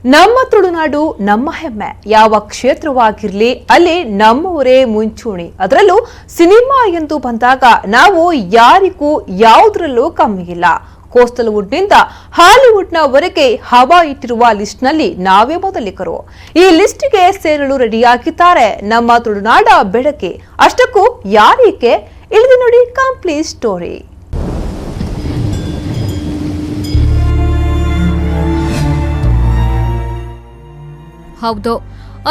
ನಮ್ಮ ತುಳುನಾಡು ನಮ್ಮ ಹೆಮ್ಮೆ. ಯಾವ ಕ್ಷೇತ್ರವಾಗಿರ್ಲಿ ಅಲ್ಲಿ ನಮ್ಮವರೇ ಮುಂಚೂಣಿ. ಅದರಲ್ಲೂ ಸಿನಿಮಾ ಎಂದು ಬಂದಾಗ ನಾವು ಯಾರಿಗೂ ಯಾವುದರಲ್ಲೂ ಕಮ್ಮಿ ಇಲ್ಲ. ಕೋಸ್ಟಲ್ ವುಡ್ನಿಂದ ಹಾಲಿವುಡ್ನವರೆಗೆ ಹವಾ ಇಟ್ಟಿರುವ ಲಿಸ್ಟ್ನಲ್ಲಿ ನಾವೇ ಮೊದಲಿಗರು. ಈ ಲಿಸ್ಟ್ಗೆ ಸೇರಲು ರೆಡಿಯಾಗಿದ್ದಾರೆ ನಮ್ಮ ತುಳುನಾಡ ಬೆಡಗಿ. ಅಷ್ಟಕ್ಕೂ ಯಾರೀಕೆ? ಇಲ್ಲಿದೆ ನೋಡಿ ಕಂಪ್ಲೀಟ್ ಸ್ಟೋರಿ. ಹೌದು,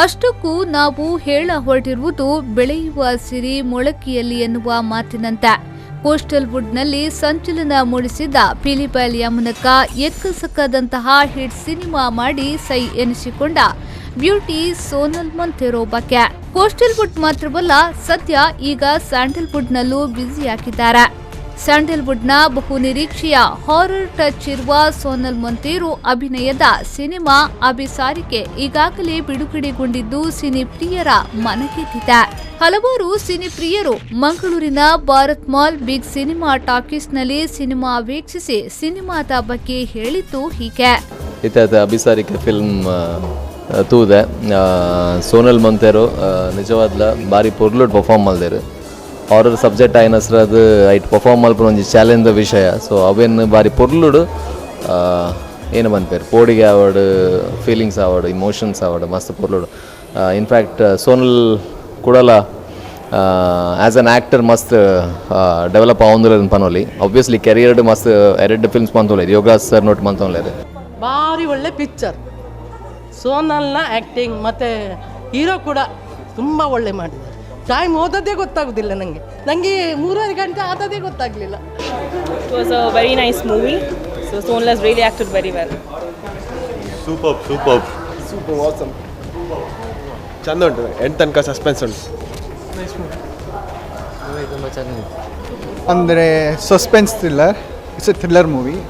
ಅಷ್ಟಕ್ಕೂ ನಾವು ಹೇಳ ಹೊರಟಿರುವುದು ಬೆಳೆಯುವ ಸಿರಿ ಮೊಳಕೆಯಲ್ಲಿ ಎನ್ನುವ ಮಾತಿನಂತೆ. ಕೋಸ್ಟಲ್ ವುಡ್ನಲ್ಲಿ ಸಂಚಲನ ಮೂಡಿಸಿದ ಪಿಲಿಬೈಲ್ ಯಮುನಕ್ಕ ಎಕ್ಕಸಕ್ಕದಂತಹ ಹಿಟ್ ಸಿನಿಮಾ ಮಾಡಿ ಸೈ ಎನಿಸಿಕೊಂಡ ಬ್ಯೂಟಿ ಸೋನಲ್ ಮೊಂತೆರೋ ಬಗ್ಗೆ. ಕೋಸ್ಟಲ್ ವುಡ್ ಮಾತ್ರವಲ್ಲ, ಸದ್ಯ ಈಗ ಸ್ಯಾಂಡಲ್ವುಡ್ನಲ್ಲೂ ಬ್ಯುಸಿಯಾಗಿದ್ದಾರೆ. ಸ್ಯಾಂಡಲ್ವುಡ್ನ ಬಹುನಿರೀಕ್ಷೆಯ ಹಾರರ್ ಟಚ್ ಇರುವ ಸೋನಲ್ ಮೊಂತೇರೋ ಅಭಿನಯದ ಸಿನಿಮಾ ಅಭಿಸಾರಿಕೆ ಈಗಾಗಲೇ ಬಿಡುಗಡೆಗೊಂಡಿದ್ದು ಸಿನಿ ಪ್ರಿಯರ ಮನಗೆದ್ದಿದೆ. ಹಲವಾರು ಸಿನಿ ಪ್ರಿಯರು ಮಂಗಳೂರಿನ ಭಾರತ್ ಮಾಲ್ ಬಿಗ್ ಸಿನಿಮಾ ಟಾಕೀಸ್ನಲ್ಲಿ ಸಿನಿಮಾ ವೀಕ್ಷಿಸಿ ಸಿನಿಮಾದ ಬಗ್ಗೆ ಹೇಳಿದ್ದು ಹೀಗೆ. ಇತ್ತೆ ಅಭಿಸಾರಿಕೆ ಫಿಲ್ಮ್ ತೂದೆ. ಸೋನಲ್ ಮೊಂತೇರೋ ನಿಜವಾದ್ಲ ಬಾರಿ ಪೊರ್ಲುಡ್ ಪರ್ಫಾರ್ಮ್ ಮಲ್ದೆರ್. ಹಾರರ್ ಸಬ್ಜೆಕ್ಟ್ ಆಯಿನ ಅದು ಐಟ್ ಪರ್ಫಾರ್ಮ್ ಮಲ್ಪುನ ಒಂಜಿ ಚಾಲೆಂಜ್ ವಿಷಯ. ಸೊ ಅವೇನ್ ಬಾರಿ ಪೊರ್ಲುಡು ಏನು ಪನ್ಪೆರ್, ಪೋಡಿಗೆ ಆವಡ್, ಫೀಲಿಂಗ್ಸ್ ಆವಡ್, ಇಮೋಷನ್ಸ್ ಆವಡ್, ಮಸ್ತ್ ಪೊರ್ಲುಡು. ಇನ್ಫ್ಯಾಕ್ಟ್ ಸೋನಲ್ ಕುಡಲ ಆ್ಯಸ್ ಅನ್ ಆ್ಯಕ್ಟರ್ ಮಸ್ತ್ ಡೆವಲಪ್ ಆವೊಂದುಲ್ಲೆರ್ ಪನೊಲಿ. ಆಬ್ವಿಯಸ್ಲಿ ಕೆರಿಯರ್ಡ್ ಮಸ್ತ್ ಎರಡು ಫಿಲ್ಮ್ಸ್ ಮಂತೊಂದುಲ್ಲೆರ್, ಯೋಗರಾಜ್ ಸರ್ ನೋಟ್ ಮಂತೊಂದುಲ್ಲೆರ್. ಭಾರಿ ಒಳ್ಳೆ ಪಿಕ್ಚರ್. ಸೋನಲ್ನ ಆ್ಯಕ್ಟಿಂಗ್ ಮತ್ತು ಹೀರೋ ಕೂಡ ತುಂಬ ಒಳ್ಳೆ ಮಾಡಿದ್ದಾರೆ. ಟೈಮ್ ಹೋದದ್ದೇ ಗೊತ್ತಾಗೋದಿಲ್ಲ ನನಗೆ. ನನಗೆ 3.5 ಗಂಟೆ ಆದದ್ದೇ ಗೊತ್ತಾಗಲಿಲ್ಲ. It was a very nice movie. So Sonal has really acted very well. Super, super. Super awesome. ಚಂದ ಉಂಟು. ಎಂಡ್ ತನಕ ಸಸ್ಪೆನ್ಸ್ ಉಂಟು. ಅಂದರೆ suspense thriller, it's a thriller movie.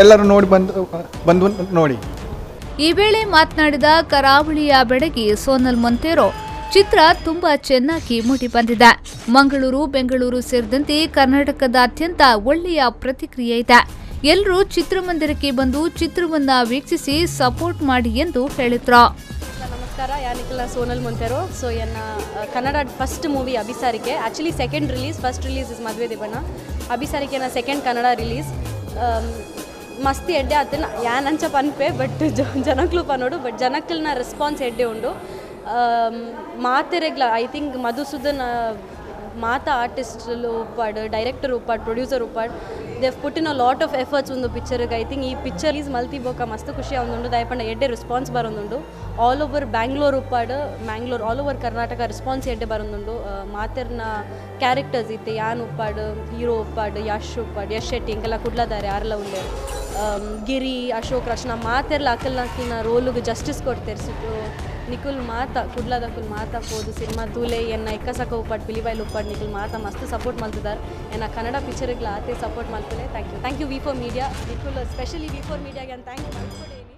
ಎಲ್ಲರೂ ನೋಡಿ, ಬಂದು ಬಂದು ನೋಡಿ. ಈ ವೇಳೆ ಮಾತನಾಡಿದ ಕರಾವಳಿಯ ಬೆಡಗಿ ಸೋನಲ್ ಮೊಂತೇರೋ, ಚಿತ್ರ ತುಂಬಾ ಚೆನ್ನಾಗಿ ಮೂಡಿಬಂದಿದೆ. ಮಂಗಳೂರು, ಬೆಂಗಳೂರು ಸೇರಿದಂತೆ ಕರ್ನಾಟಕದಾದ್ಯಂತ ಒಳ್ಳೆಯ ಪ್ರತಿಕ್ರಿಯೆ ಇದೆ. ಎಲ್ಲರೂ ಚಿತ್ರಮಂದಿರಕ್ಕೆ ಬಂದು ಚಿತ್ರವನ್ನ ವೀಕ್ಷಿಸಿ ಸಪೋರ್ಟ್ ಮಾಡಿ ಎಂದು ಹೇಳಿದ್ರು. ನಮಸ್ಕಾರ, ಯಾನಿಕಲ ಸೋನಲ್ ಮೊಂತೆರೋ. ಸೊ ಎನ್ನ Kannada first movie Abhisarike. Actually second release, first release is Maduve Dibbana. ಅಭಿಸಾರಿಕೆನ ಸೆಕೆಂಡ್ ಕನ್ನಡ ರಿಲೀಸ್. ಮಸ್ತ್ ಎಡ್ಡೆ ಆತನ. ಯಾನ್ ಅಂಚ ಪನ್ಪೆ, ಬಟ್ ಜನಕ್ಲು ಪನೋಡು. ಬಟ್ ಜನಕ್ಕಲ್ನ ರೆಸ್ಪಾನ್ಸ್ ಎಡ್ಡೆ ಉಂಡು ಮಾತೆರೆಗ್ಲ. I think Madhusudan, ಮಾತ ಆರ್ಟಿಸ್ಟ್ಲು ಉಪ್ಪಾಡ್, ಡೈರೆಕ್ಟರ್ ಉಪ್ಪಾಡ್, ಪ್ರೊಡ್ಯೂಸರ್ ಉಪ್ಪಾಡ್, they've put in a lot of efforts ಒಂದು ಪಿಕ್ಚರ್ಗೆ. I think ಈ ಪಿಕ್ಚರ್ is ಮಲ್ತಿ ಬೋಕ ಮಸ್ತ್ ಖುಷಿ ಆವೊಂದುಂಡು. ದಾಯಪಂಡ ಎಡ್ಡೆ ರೆಸ್ಪಾನ್ಸ್ ಬರೊಂದುಂಡು. ಆಲ್ ಓವರ್ ಬ್ಯಾಂಗ್ಳೂರ್ ಉಪ್ಪಾಡ್, ಮ್ಯಾಂಗ್ಳೂರ್, ಆಲ್ ಓವರ್ ಕರ್ನಾಟಕ ರೆಸ್ಪಾನ್ಸ್ ಎಡ್ಡೆ ಬರೊಂದುಂಡು. ಮಾತೆರ್ನ ಕ್ಯಾರೆಕ್ಟರ್ಸ್ ಇತ್ತೆ, ಯಾನ್ ಉಪ್ಪಾಡ್, ಹೀರೋ ಉಪ್ಪಾಡ್, ಯಶ್ ಉಪ್ಪಾಡ್, ಯಶ್ ಶೆಟ್ಟಿ, ಇಂಕೆಲ್ಲ ಕುಡ್ಲದಾರೆ ಆರ್ಲ ಉಲ್ಲೆರ್. ಗಿರಿ, ಅಶೋಕ್, ರಚನಾ ಮಾತೆರ್ಲ ಅಕಲ್ನ ರೋಲುಗೆ ಜಸ್ಟಿಸ್ ಕೊಡ್ತೇರ್. ಸೊ ನಿಕುಲ್ ಮಾತ ಕುಡ್ಲದಕುಲ್ ಮಾತ ಪೋದು ಸಿನಿಮಾ ತೂಲೆ. ಎನ್ನ ಎಕ್ಕಸಕ ಉಪ್ಪಾಡ್, ಪಿಲಿಬೈಲ್ ಉಪ್ಪಾಡ್, ನಿಕುಲ್ ಮಾತ ಮಸ್ತ್ ಸಪೋರ್ಟ್ ಮಲ್ತಿದಾರ್. ಎನ್ನ ಕನ್ನಡ ಪಿಕ್ಚರ್ಗ್ಲ ಆತೆ ಸಪೋರ್ಟ್ ಮಲ್ಪುಲೆ. Thank you, thank you V4 Media. ನಿಕುಲ್ specially V4 ಮೀಡಿಯಾಗೆ ಅಂತ thank ಮಲ್ಪೊಡೇನಿ.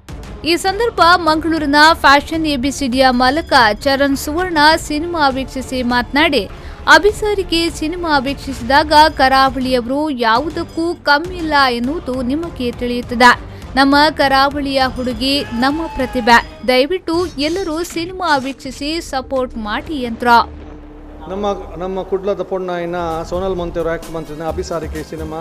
ಈ ಸಂದರ್ಭ ಮಂಗಳೂರಿನ ಫ್ಯಾಷನ್ ಎಬಿಸಿಡಿಯ ಮಾಲಕ ಚರಣ್ ಸುವರ್ಣ ಸಿನಿಮಾ ವೀಕ್ಷಿಸಿ ಮಾತನಾಡಿ, ಅಭಿಸಾರಿಕೆ ಸಿನಿಮಾ ವೀಕ್ಷಿಸಿದಾಗ ಕರಾವಳಿಯವರು ಯಾವುದಕ್ಕೂ ಕಮ್ಮಿಲ್ಲ ಎನ್ನುವುದು ನಿಮಗೆ ತಿಳಿಯುತ್ತದೆ. ನಮ್ಮ ಕರಾವಳಿಯ ಹುಡುಗಿ ನಮ್ಮ ಪ್ರತಿಭೆ. ದಯವಿಟ್ಟು ಎಲ್ಲರೂ ಸಿನಿಮಾ ವೀಕ್ಷಿಸಿ ಸಪೋರ್ಟ್ ಮಾಡಿ ಎಂದ್ರು. ನಮ್ಮ ನಮ್ಮ ಕುಡ್ಲದ ಪೊಣ್ಣಾಯಿನ ಸೋನಲ್ ಮೊಂತೇರು ಆ್ಯಕ್ಟ್ ಮಂತಿನ ಅಭಿಸಾರಿಕೆ ಸಿನಿಮಾ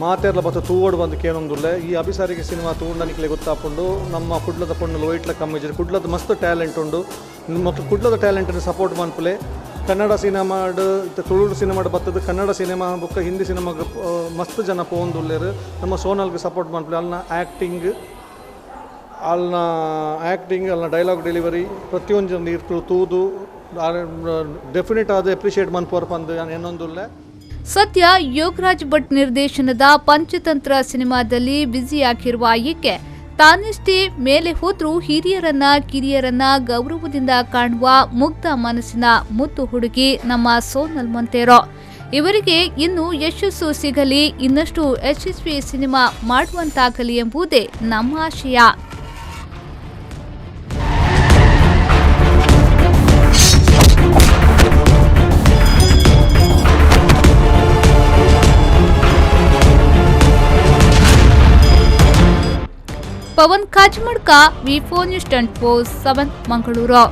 ಮಾತೆರ್ಲ ಬತ್ತ ತೂವೋಡು ಬಂದು ಕೇನೊಂದುಲ್ಲೆ. ಈ ಅಭಿಸಾರಿಕೆ ಸಿನಿಮಾ ತೂಂಡ ನಿಕ್ಲೆ ಗೊತ್ತಾಪುಂಡು, ನಮ್ಮ ಕುಡ್ಲದ ಪೊಣ್ಣುಲು ಒಯ್ಟ್ಲ ಕಮ್ಮಿ. ಕುಡ್ಲದ ಮಸ್ತ್ ಟ್ಯಾಲೆಂಟ್ ಉಂಡು. ಮತ್ತು ಕುಡ್ಲದ ಟ್ಯಾಲೆಂಟನ್ನು ಸಪೋರ್ಟ್ ಮನ್ಪುಲೆ. ಕನ್ನಡ ಸಿನಿಮಾಡ್ ಇತ್ತೆ ತುಳು ಸಿನಿಮಾಡ್ ಬತ್ತದ. ಕನ್ನಡ ಸಿನಿಮಾ ಬೊಕ್ಕ ಹಿಂದಿ ಸಿನಿಮಾಗ್ ಮಸ್ತ್ ಜನ ಪೋವೊಂದುಲ್ಲೆರ್. ನಮ್ಮ ಸೋನಲ್ಗೆ ಸಪೋರ್ಟ್ ಮನ್ಪುಲೆ. ಅಲ್ನ ಆ್ಯಕ್ಟಿಂಗ್, ಅಲ್ನ ಡೈಲಾಗ್ ಡೆಲಿವರಿ ಪ್ರತಿಯೊಂಜಿ ಇರ್ತುಳು ತೂದು ಡೆಫಿನೆಟ್ ಆದ್ ಅಪ್ರಿಷಿಯೇಟ್ ಮನ್ಪುವರ್ ಪಂದ್ ಯಾನ್ ಎನ್ನೊಂದುಲ್ಲೆ. ಸದ್ಯ ಯೋಗರಾಜ್ ಭಟ್ ನಿರ್ದೇಶನದ ಪಂಚತಂತ್ರ ಸಿನಿಮಾದಲ್ಲಿ ಬ್ಯುಸಿಯಾಗಿರುವ ಈಕೆ ತಾನೆಷ್ಟೇ ಮೇಲೆ ಹೋದ್ರೂ ಹಿರಿಯರನ್ನ ಕಿರಿಯರನ್ನ ಗೌರವದಿಂದ ಕಾಣುವ ಮುಗ್ಧ ಮನಸ್ಸಿನ ಮುದ್ದು ಹುಡುಗಿ ನಮ್ಮ ಸೋನಲ್ ಮೊಂತೇರೋ. ಇವರಿಗೆ ಇನ್ನು ಯಶಸ್ಸು ಸಿಗಲಿ, ಇನ್ನಷ್ಟು ಯಶಸ್ವಿ ಸಿನಿಮಾ ಮಾಡುವಂತಾಗಲಿ ಎಂಬುದೇ ನಮ್ಮ ಆಶಯ. Pavan Kajimadka, V4 News 24/7, Mangaluru.